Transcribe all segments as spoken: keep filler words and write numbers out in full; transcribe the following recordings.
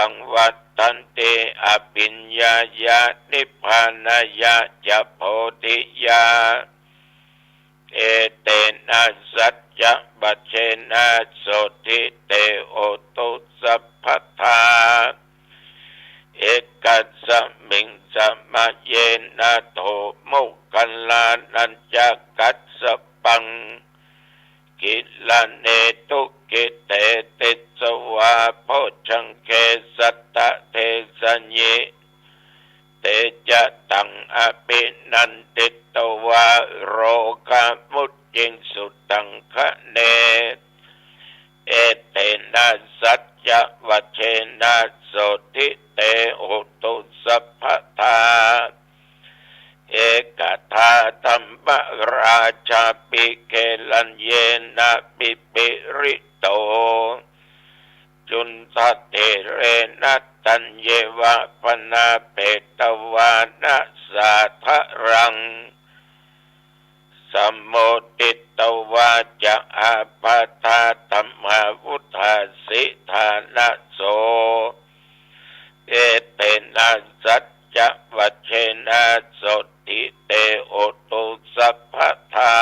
ยังวัฑฒันติ อภิญญายะ นิพพานายะ จะ โพธิยา เอเตนะ สัจจะ วะเชนะ โสตถิ เต โหตุ สัพพะทา เอกัสสะมิง สะมะเยนะ โถ โมคคัลลานะ จะ กัสสะปัง กิรเณ ทุกขิเต ติสสะวา โพชฌังเก สัตตะเทสะยิ เตจะตัง อภินันทิตวา โรกามุจจิงสุตังคะเน เอเตนะ สัจจะ วะเชนะ โสตถิ เต โหตุ สัพพะทา เอกทาธัมมราชาปิ เกรัญเยนะ ปิปิริโต จุณฑะเถเรนะ ตัญเยวะ ปนาเปตวานะ สาทะรัง สะโมทิตวาจะ อาภาธาธัมมาวุฑฒาสิ ฐานะโส เอเตนะ สัจจะ วะเชนะ โสตถิ เต โหตุ สัพพะทา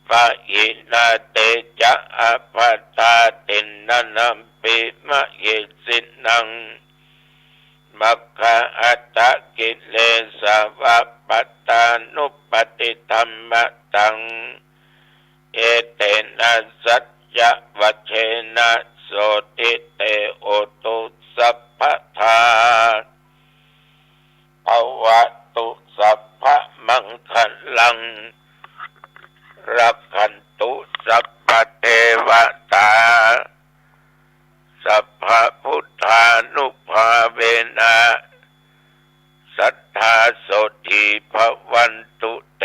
ปะหินา เตจะ อาภาธา ทินนะนัมปิ มะหิสินัง มัคคะอัฏฐกิเลสาวะ ปัตตานุปัฏฐิธัมมะตัง เอเตนะ สัจจะ วะเชนะ โสตถิ เต โหตุ สัพพะทา ภะวะตุ สัพพะมังคะลัง รักขันตุ สัพพะเทวะตา สัพพะพุทธานุภาเวนะ สัตถาโสตถีภะวันตุเต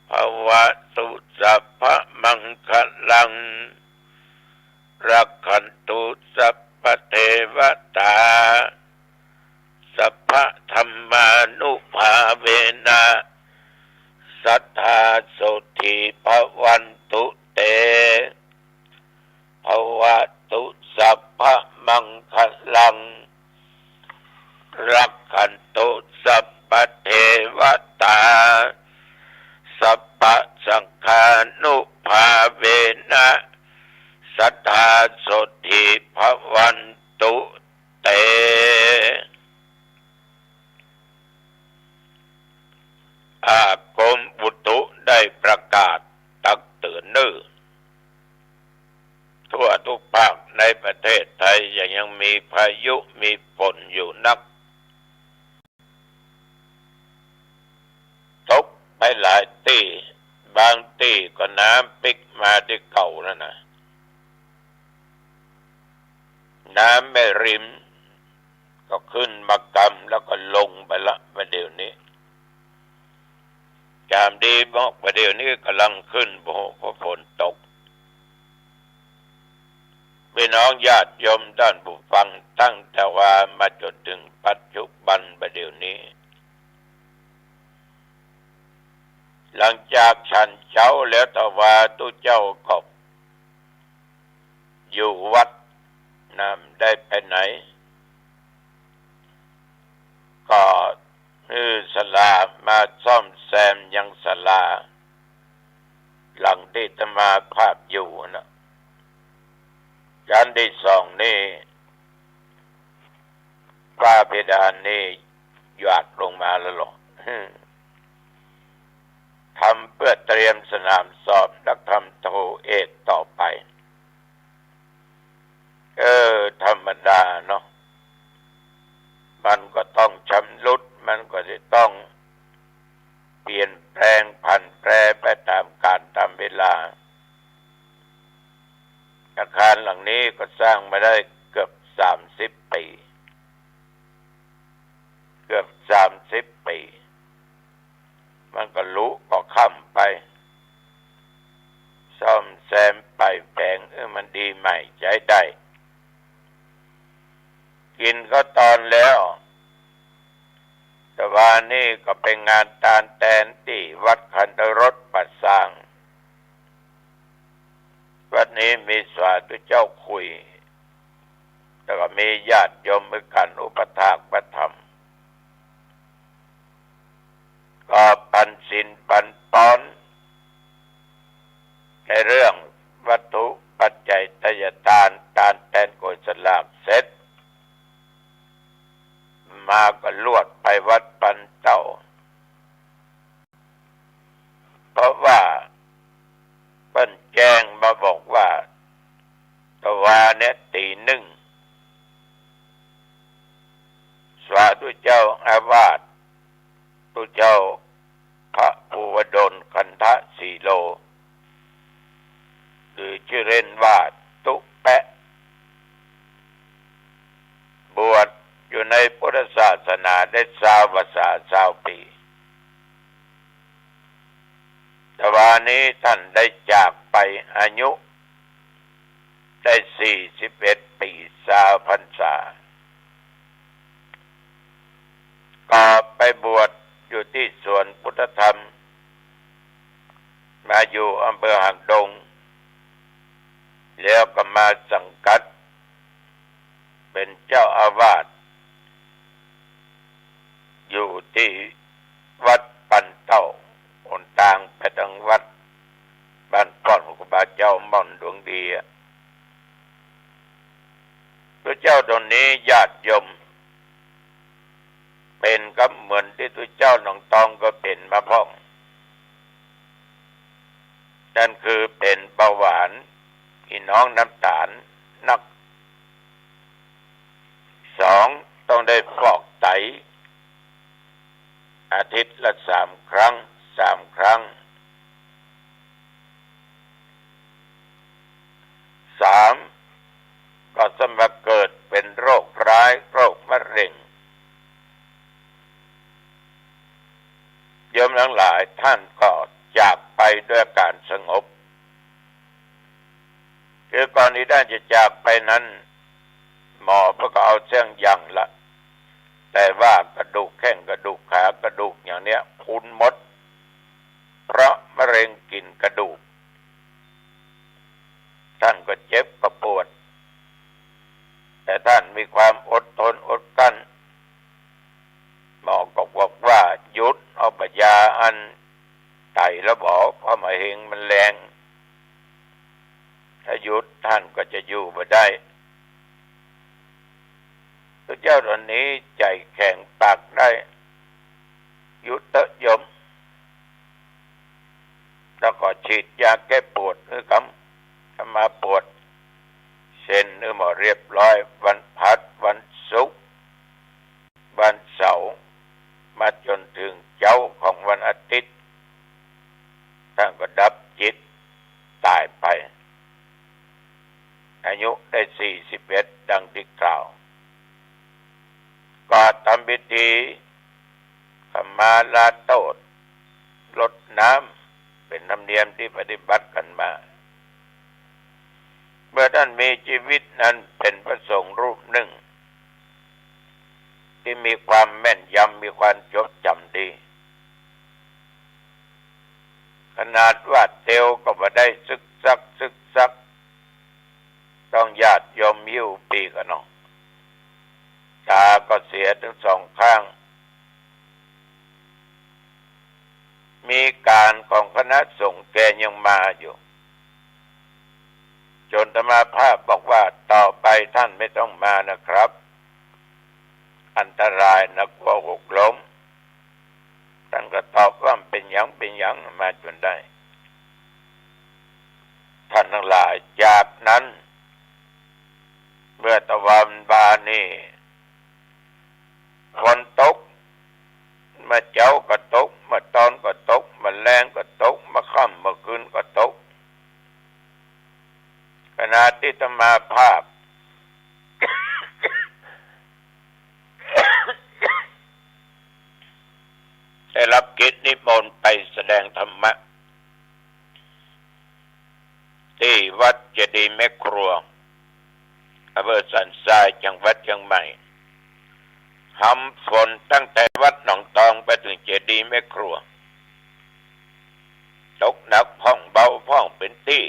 ภะวะตุ สัพพะมังคะลัง รักขันตุ สัพพะเทวะตา สัพพะธัมมานุภาเวนะ สัตถาโสตถีภะวันตุเต ภะวะตุ สัพพะมังคะลัง รักขันตุ สัพพะเทวะตา สัพพะสังฆานุภาเวนะ สัตถาโสตถีภะวันตุเต อ่า กรมอุตุได้ประกาศตักเตือนเน้อ ทั่วทุกภาคในประเทศไทยยัง ยังมีพายุมีฝนอยู่นัก ตกไปหลายตี้ บางตี้ก็น้ำปิ๊กมาตี้เก่าแล้วนะ น้ำแม่ริมก็ขึ้นมากำแล้วก็ลงไปละประเดี๋ยวนี้ จามดีบอกประเดี๋ยวนี้กำลังขึ้น โอ้โห เพราะฝนตก พี่น้องญาติโยมต้านผู้ฟัง ตั้งแต่วามาจ๋นเถิงปัจจุบันประเดี๋ยวนี้ หลังจากฉันเจ๊าแล้ว แต่ว่าตุ๊เจ้าก็อยู่วัดนะ บ่ได้ไปไหน ก็หื้อศาลามาซ่อมแซมยังศาลา หลังตี้อาตมาภาพอยู่นะ ชั้นตี้สองนี่ ฝ้าเพดานนี่หยาดลงมาแล้วหรอ ทำเพื่อเตรียมสนามสอบนักธรรมโทเอกต่อไป เออ ธรรมดาเนาะ มันก็ต้องชำรุด มันก็จะต้องเปลี่ยนแปลงผันแปรไปตามกาลตามเวลา อาคารหลังนี้ก็สร้างมาได้เกือบสามสิบปี๋ เกือบสามสิบปี๋ มันก็หลุก็ค่ำไป ซ่อมแซมไปแป๋ง เออ มันดีใหม่ใจ๊ได้ กิ๋นข้าวตอนแล้ว แต่วานี้ก็ไปงานตานแตนตี้วัดคันธรสป่าซาง วัดนี้มีสาธุเจ้าคุย แล้วก็มีญาติโยมหื้อกั๋นอุปัฏฐากพระธรรม ก็ปันศีลปันปอน ในเรื่องวัตถุปัจจัยทายทาน ตานแตนโกยสลากเสร็จ มาก็ลวดไปวัดปันเต้า เพราะว่าเปิ้นแจ้งมาบอกว่า ตะวาเนี่ยตี๋นึ่ง สาธุเจ้าอาวาส ตุ๊เจ้าพระภูวดล คันธสีโล หรือชื่อเล่นว่าตุ๊แป๊ะ บวชอยู่ในพุทธศาสนาได้ซาวพรรษา ซาวปี๋ ตะวานี้ท่านได้จากไป อายุได้สี่สิบเอ็ดปี๋ ซาวพรรษา ก็ไปบวชอยู่ตี้สวนพุทธธรรม มาอยู่อำเภอหางดง แล้วก็มาสังกัดเป๋นเจ้าอาวาส อยู่ตี้วัดปันเต้า หนตางไปตางวัดบ้านป้อนของครูบาเจ้าม่อนดวงดีอะ ตุ๊เจ้าต๋นนี้ญาติโยม เป๋นกับเหมือนตี้ตุ๊เจ้าหนองตองก็เป๋นมาพ่อง นั่นคือเป๋นเบาหวาน พี่น้อง น้ำต๋าลนัก สอง ต้องได้ฟอกไต อาทิตย์ละสามครั้ง สามครั้ง สาม ก็สำหรับเกิดเป๋นโรคร้าย โรคมะเร็ง โยมทั้งหลายท่านก็จากไปด้วยอาก๋านสงบ คือก่อนตี้ท่านจะจากไปนั้น หมอเปิ้นก็เอาเสี้ยงหยั่งละ แต่ว่ากระดูกแข้ง กระดูกขา กระดูกอย่างเนี้ยพรุนหมด เพราะมะเร็งกิ๋นกระดูก ท่านก็เจ็บก็ปวด แต่ท่านมีความอดทนอดกลั้น หมอก็บอกว่าหยุดเอาปะยาอันไตแล้วบ่ เพราะมะเร็งมันแรง ถ้าหยุดท่านก็จะอยู่บ่ได้ ตุ๊เจ้าต๋นนี้ใจ๋แข็งปากได้ หยุดเต๊อะโยม แล้วก็ฉีดยาแก้ปวดหื้อกำ อาตมาปวดเส้นหื้อหมอเรียบร้อย วันพฤหัส วันศุกร์ วันเสาร์ มาจ๋นเถิงเจ๊าของวันอาทิตย์ ท่านก็ดับจิตต๋ายไป อายุได้สี่สิบเอ็ด ดังตี้กล่าว ก็ทำพิธีขมาลาโทษ รดน้ำ เป๋นธรรมเนียมตี้ปฏิบัติกั๋นมา เมื่อท่านมีจีวิตนั้นเป๋นพระสงฆ์รูปนึ่ง ตี้มีความแม่นยำ มีความจดจ๋ำดี ขนาดว่าเตียวก็บ่ได้ซึ่กซัก ซึ่กซัก ต้องญาติโยมหิ้วปีกอะเนาะ ต๋าก็เสียตึงสองข้าง มีก๋านของคณะสงฆ์แกยังมาอยู่ จ๋นอาตมาภาพบอกว่า ต่อไปท่านไม่ต้องมานะครับ อันตรายนะ กลัวหกล้ม ท่านก็ตอบว่า เป๋นหยัง เป๋นหยัง มาจ๋นได้ ท่านทั้งหลาย จากนั้น เมื่อตะวันบ่านี่ ฝนตก เมื่อเจ๊าก็ตก เมื่อตอนก็ตก เมื่อแลงก็ตก เมื่อค่ำเมื่อคืนก็ตก ขณะตี้อาตมาภาพ ได้รับกิจนิมนต์ไปแสดงธรรมะ ตี้วัดเจดีย์แม่ครัว อำเภอสันทราย จังหวัดเชียงใหม่ หำฝนตั้งแต่วัดหนองตองไปเถิงเจดีย์แม่ครัว ตกหนักพ่องเบาพ่องเป๋นตี้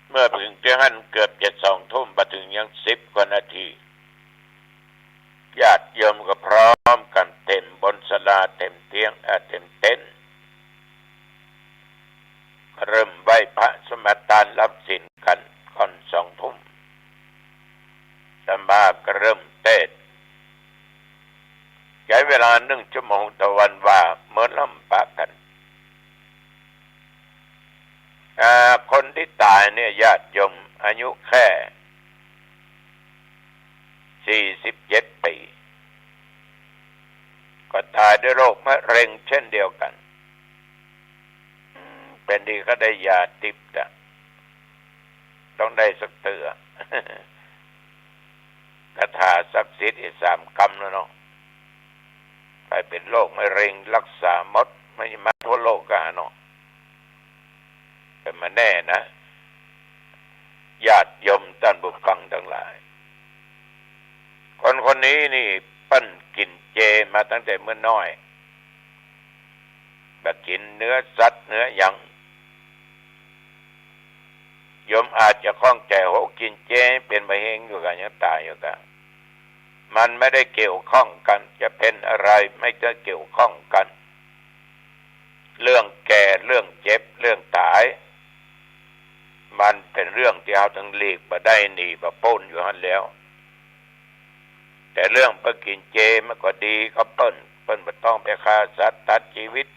เมื่อ มื่อไปเถิงตี้หั้นเกือบจะสองทุ่ม บ่เถิงยังสิบกว่านาที ญาติโยมก็พร้อมกั๋นเตรียมบนศาลา เตรียมเตียง เอ่อ เตรียมเต็นท์ เริ่มไหว้พระสมาทานรับศีลกั๋นก่อนสองทุ่ม อาตมาก็เริ่มเตสน์ ใจ๊เวลานึ่งชั่วโมงตะวันว่าเมินล้ำปะกั๋น อ่า คนตี้ต๋ายเนี่ยญาติโยมอายุแค่สี่สิบเจ็ดปี๋ ก็ต๋ายด้วยโรคมะเร็งเช่นเดียวกั๋น เป๋นดีก็ได้ยาติ๊บจ้ะ ต้องได้สักเตื้อ คาถาศักดิ์สิทธิ์อีกสามกำแล้วเนาะ ใผเป๋นโรคมะเร็งฮักษาหมด ไม่มาทั่วโลกก็หาเนาะ เป๋นบ่แน่นะ ญาติโยมต้านผู้ฟังตังหลาย คนคนนี้นี่เปิ้นกิ๋นเจมาตั้งแต่เมื่อน้อย บ่กิ๋นเนื้อสัตว์เนื้อหยัง โยมอาจจะข้องใจ๋ โห กิ๋นเจเป๋นบ่าเฮงอยู่ก่ะ ยังต๋ายอยู่ก่ะ มันไม่ได้เกี่ยวข้องกั๋น จะเป๋นอะไรไม่ได้เกี่ยวข้องกั๋น เรื่องแก่ เรื่องเจ็บ เรื่องต๋าย มันเป๋นเรื่องตี้เฮาตังหลีกบ่ได้ หนีบ่ป๊นอยู่หั้นแล้ว แต่เรื่องเปิ้นกิ๋นเจมันก็ดีของเปิ้น เปิ้นบ่ต้องไปฆ่าสัตว์ตัดจีวิต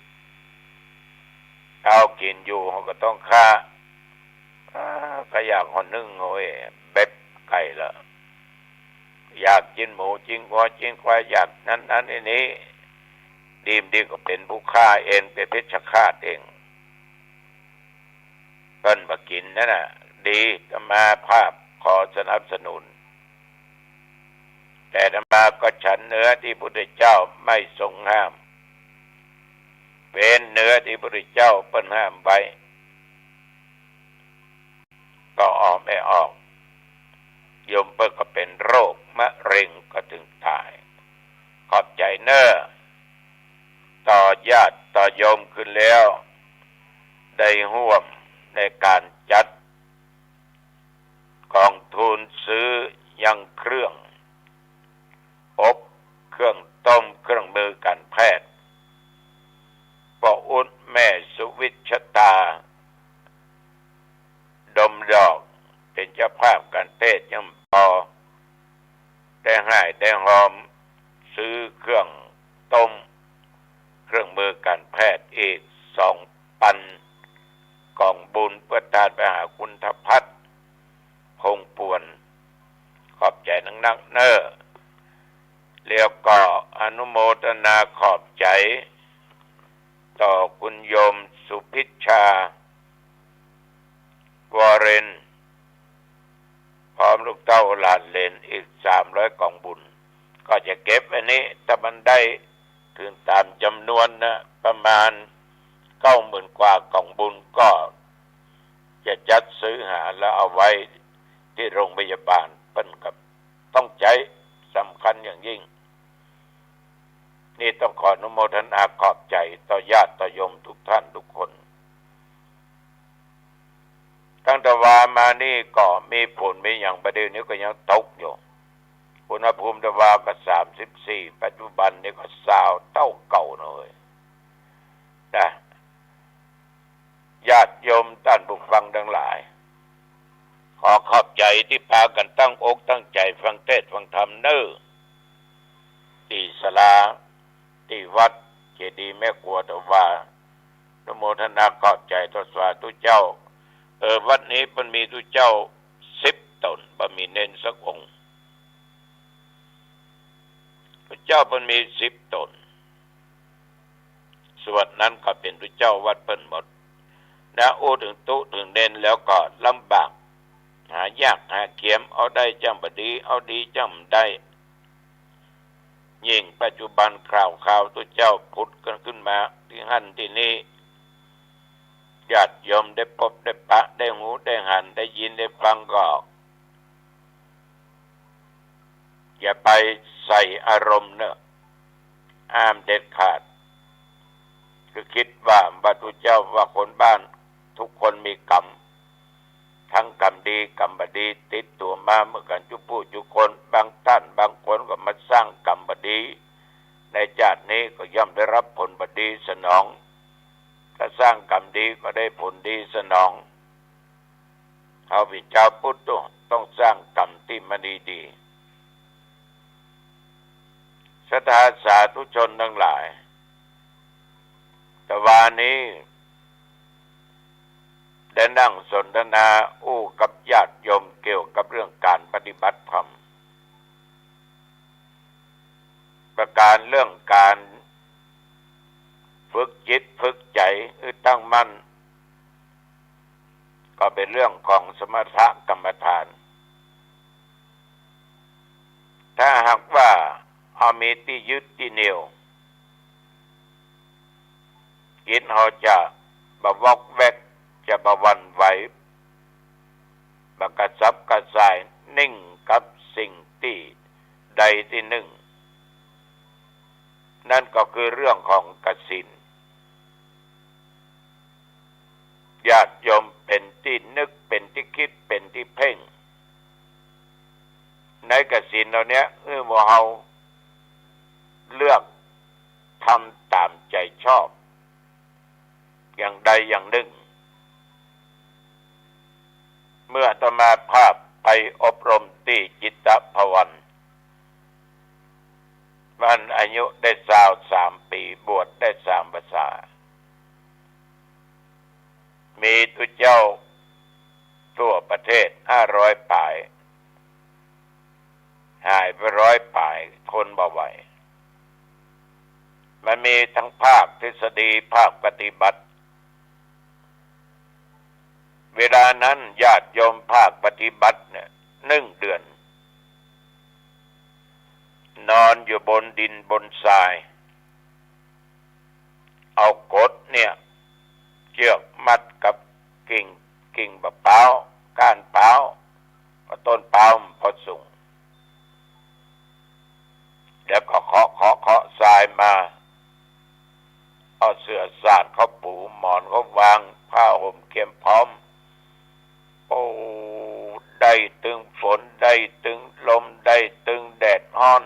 เฮากิ๋นอยู่เฮาก็ต้องฆ่า อ่า ก็อยากห่อนึ่ง โอ้ย เบ็ดไก่ละ อยากจินหมูจินงัวจินควาย อยากนั้นนั้นนี่นี่ ดีบ่ดีก็เป๋นผู้ฆ่าเอง เป๋นเพชฌฆาตเอง เปิ้นบ่กิ๋นนั่นน่ะ ดี อาตมาภาพขอสนับสนุน แต่อาตมาก็ฉันเนื้อตี้พุทธเจ้าไม่ทรงห้าม เว้นเนื้อตี้พุทธเจ้าเปิ้นห้ามไว้ ก็ออกไม่ออก โยมเปิ้นก็เป๋นโรคมะเร็งก็เถิงต๋าย ขอบใจ๋เน่อ ต่อญาติต่อโยมขึ้นแล้ว ได้ฮ่วมในก๋านจัดก๋องทุนซื้อยังเครื่องอบ เครื่องต้ม เครื่องมือก๋านแพทย์ ป้ออุ๊ด แม่สุวิชตา ดมดอก เป๋นเจ้าภาพก๋านเตสน์ ยังปอได้ฮ่ายได้ฮอม ซื้อเครื่องต้ม เครื่องมือก๋านแพทย์อีกสองปันก๋องบุญ เปื้อต้านไปหาคุณทพัฒน์ พงษ์ปวน ขอบใจ๋นักๆ เน่อ แล้วก็อนุโมทนาขอบใจ๋ต่อคุณโยมสุพิชชา วอเรน พร้อมลูกเต้าหลานเหลนอีกสามร้อยก๋องบุญ ก็จะเก็บอันนี้ ถ้ามันได้เถิงต๋ามจ๋ำนวนนะ ประมาณเก้าหมื่นกว่าก๋องบุญ ก็จะจัดซื้อหาแล้วเอาไว้ตี้โรงพยาบาล เปิ้นก็ต้องใจ๊ สำคัญอย่างยิ่ง นี่ต้องขออนุโมทนาขอบใจ๋ต่อญาติต่อโยมทุกท่านทุกคน ตั้งแต่วามานี่ก็มีฝนมีหยัง บ่าเดี่ยวนี้ก็ยังตกอยู่ อุณหภูมิแต่วาก็สามสิบสี่ ปัจจุบันนี้ก็ซาวเต้าเก่าเน่อเว้ย นะ ญาติโยมต้านผู้ฟังตังหลาย ขอขอบใจ๋ตี้ปากั๋นตั้งอกตั้งใจ๋ฟังเตสน์ฟังธรรมเน่อ ตี้ศาลา ตี้วัดเจดีย์แม่ครัวแต่วา อนุโมทนาขอบใจ๋ต่อสาธุเจ้า เออ วัดนี้เปิ้นมีตุ๊เจ้าสิบต๋น บ่มีเณรสักองค์ ตุ๊เจ้าเปิ้นมีสิบต๋น ส่วนนั้นก็เป๋นตุ๊เจ้าวัดเปิ้นหมด นะ อู้เถิงตุ๊เถิงเณรแล้วก็ลำบาก หายากหาเขียม เอาได้จั้งบ่ดี เอาดีจั้งบ่ได้ ยิ่งปัจจุบันข่าวๆ ตุ๊เจ้าผุดกั๋นขึ้นมาตี้หั้นตี้นี่ ญาติโยมได้ปบได้ปะ ได้ฮู้ได้หัน ได้ยินได้ฟังก็ อย่าไปใส่อารมณ์เน่อ ห้ามเด็ดขาด คือคิดว่า ว่าตุ๊เจ้า ว่าคนบ้านทุกคนมีกรรม ทั้ง กรรมดีกรรมบ่ดีติดตั๋วมาเหมือนกั๋นจุผู้จุคน บางต้านบางคนก็มาสร้างกรรมบ่ดี ในจาตินี้ก็ย่อมได้รับผลบ่ดีสนอง ถ้าสร้างกรรมดีก็ได้ผลดีสนอง เฮาเป๋นจาวพุทธต้องสร้างกรรมตี้มันดีๆ ศรัทธาสาธุชนตังหลาย ตะวานี้ได้นั่งสนทนาอู้กับญาติโยมเกี่ยวกับเรื่องก๋านปฏิบัติธรรม ประก๋านเรื่องก๋านฝึกจิตฝึกใจ๋หื้อตั้งมั่น ก็เป๋นเรื่องของสมถกรรมฐาน ถ้าหากว่าเฮามีตี้ยึดตี้เหนี่ยว จิตเฮาจะบ่วอกแวก จะบ่หวั่นไหว บ่กระสับกระส่าย นิ่งกับสิ่งตี้ใดตี้นึ่ง นั่นก็คือเรื่องของกสิณ ญาติโยมเป๋นตี้นึก เป๋นตี้กึ๊ด เป๋นตี้เพ่ง ในกสิณเหล่าเนี้ย เออ หมู่เฮาเลือกทำต๋ามใจ๋ชอบ อย่างใดอย่างนึ่ง เมื่ออาตมาภาพไปอบรมตี้จิตตภวร วันอายุได้ซาวสามปี๋ บวชได้สามพรรษา มีตุ๊เจ้า ทั่วประเทศห้าร้อยป๋าย หายไปร้อยป๋าย ทนบ่ไหว มันมีทั้งภาคทฤษฎี ภาคปฏิบัติ เวลานั้นญาติโยมภาคปฏิบัติเนี่ย นึ่งเดือน นอนอยู่บนดินบนทราย เอากดเนี่ย เจื้อกมัดกับกิ่ง กิ่งบ่าป๊าว ก้านป๊าว เพราะต้นป๊าวมันบ่สูง แล้วก็เคาะ เคาะ เคาะทรายมา เอาเสื่อสาดเข้าปู หมอนเข้าวาง ผ้าห่มเตรียมพร้อม โอ้ ได้ตึงฝน ได้ตึงลม ได้ตึงแดดฮ้อน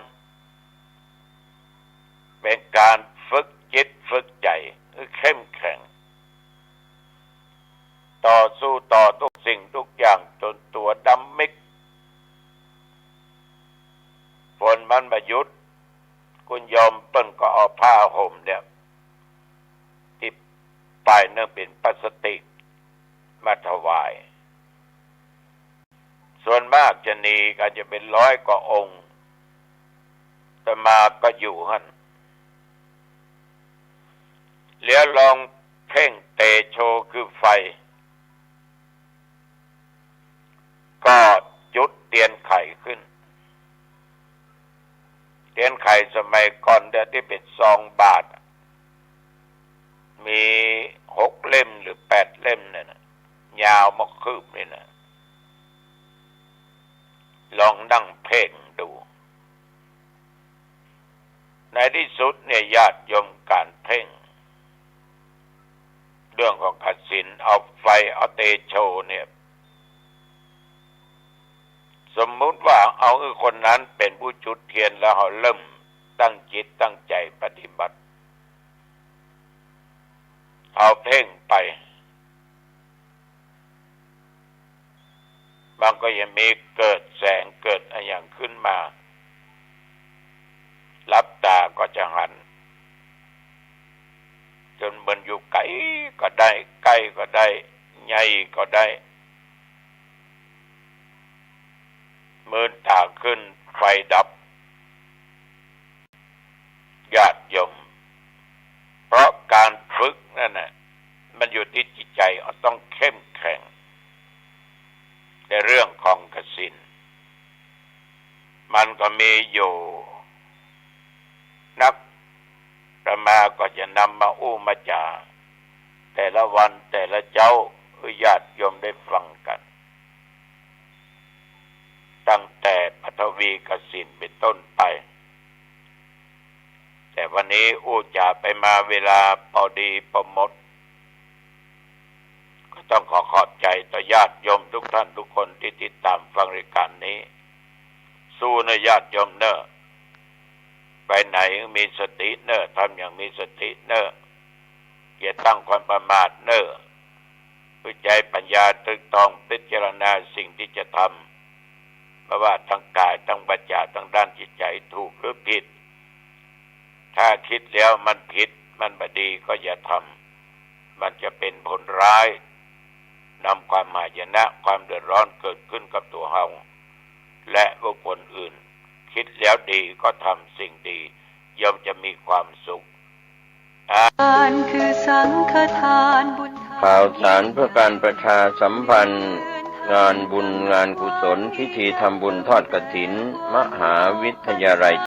เป๋นก๋านฝึกจิตฝึกใจ๋หื้อเข้มแข็ง ต่อสู้ต่อทุกสิ่งทุกอย่างจ๋นตั๋วดำมิด ฝนมันบ่หยุด คุณโยมเปิ้นก็เอาผ้าห่มเนี่ย ตี้ป้ายนึ่งเป๋นพลาสติกมาถวาย ส่วนมากจะหนีกั๋นจะเป๋นร้อยกว่าองค์ อาตมาก็อยู่หั้น แล้วลองเพ่งเตโชคือไฟ ก็จุดเตียนไขขึ้น เตียนไขสมัยก่อนเนี่ยตี้เป๋นซองบาตรอะ มีหกเล่มหรือแปดเล่มเนี่ยนะ ยาวมาคืบนี่นะ ลองนั่งเพ่งดู ในตี้สุดเนี่ยญาติโยมก๋านเพ่ง เรื่องของกสิณ เอาไฟ เอาเตโชเนี่ย สมมุติว่าเอาหื้อคนนั้นเป๋นผู้จุดเตียน แล้วเฮาเริ่มตั้งจิตตั้งใจ๋ปฏิบัติ เอาเพ่งไป มันก็จะมีเกิดแสงเกิดอะหยังขึ้นมา หลับต๋าก็จะหัน จ๋นเหมือนอยู่ไก๋ก็ได้ ใก้ก็ได้ ใหญ่ก็ได้ มืนต๋าขึ้น ไฟดับ ญาติโยม เพราะก๋านฝึกนั่นน่ะ มันอยู่ตี้จิตใจ๋ เฮาต้องเข้มแข็ง ในเรื่องของกสิณ มันก็มีอยู่นัก อาตมาก็จะนำมาอู้มาจ๋า แต่ละวันแต่ละเจ๊า หื้อญาติโยมได้ฟังกั๋น ตั้งแต่ปฐวีกสิณเป๋นต้นไป แต่วันนี้อู้จ๋าไปมาเวลาปอดีปอหมด ก็ ต้องขอขอบใจ๋ต่อญาติโยมทุกท่านทุกคนตี้ติดต๋ามฟังรายก๋านนี้ สู้เน่อญาติโยมเน่อ ไปไหนมีสติเน่อ ทำอย่างมีสติเน่อ อย่าตั้งความประมาทเน่อ ใจ๊ปัญญาตึกตองพิจารณาสิ่งตี้จะทำ บ่ว่าตางก๋าย ตางวาจ๋า ตางด้านจิตใจ๋ ถูกหรือผิด ถ้าคิดแล้วมันผิด มันบ่ดีก็อย่าทำ มันจะเป๋นผลร้าย นำความหายนะ ความเดือดร้อนเกิดขึ้นกับตั๋วเฮา และบุคคลอื่น คิดแล้วดีก็ทำสิ่งดี ย่อมจะมีความสุข อา ทานคือสังฆทานบุญทาน ข่าวสารเพื่อการประชาสัมพันธ์ งานบุญงานกุศล พิธีทำบุญทอดกฐิน มหาวิทยาลัย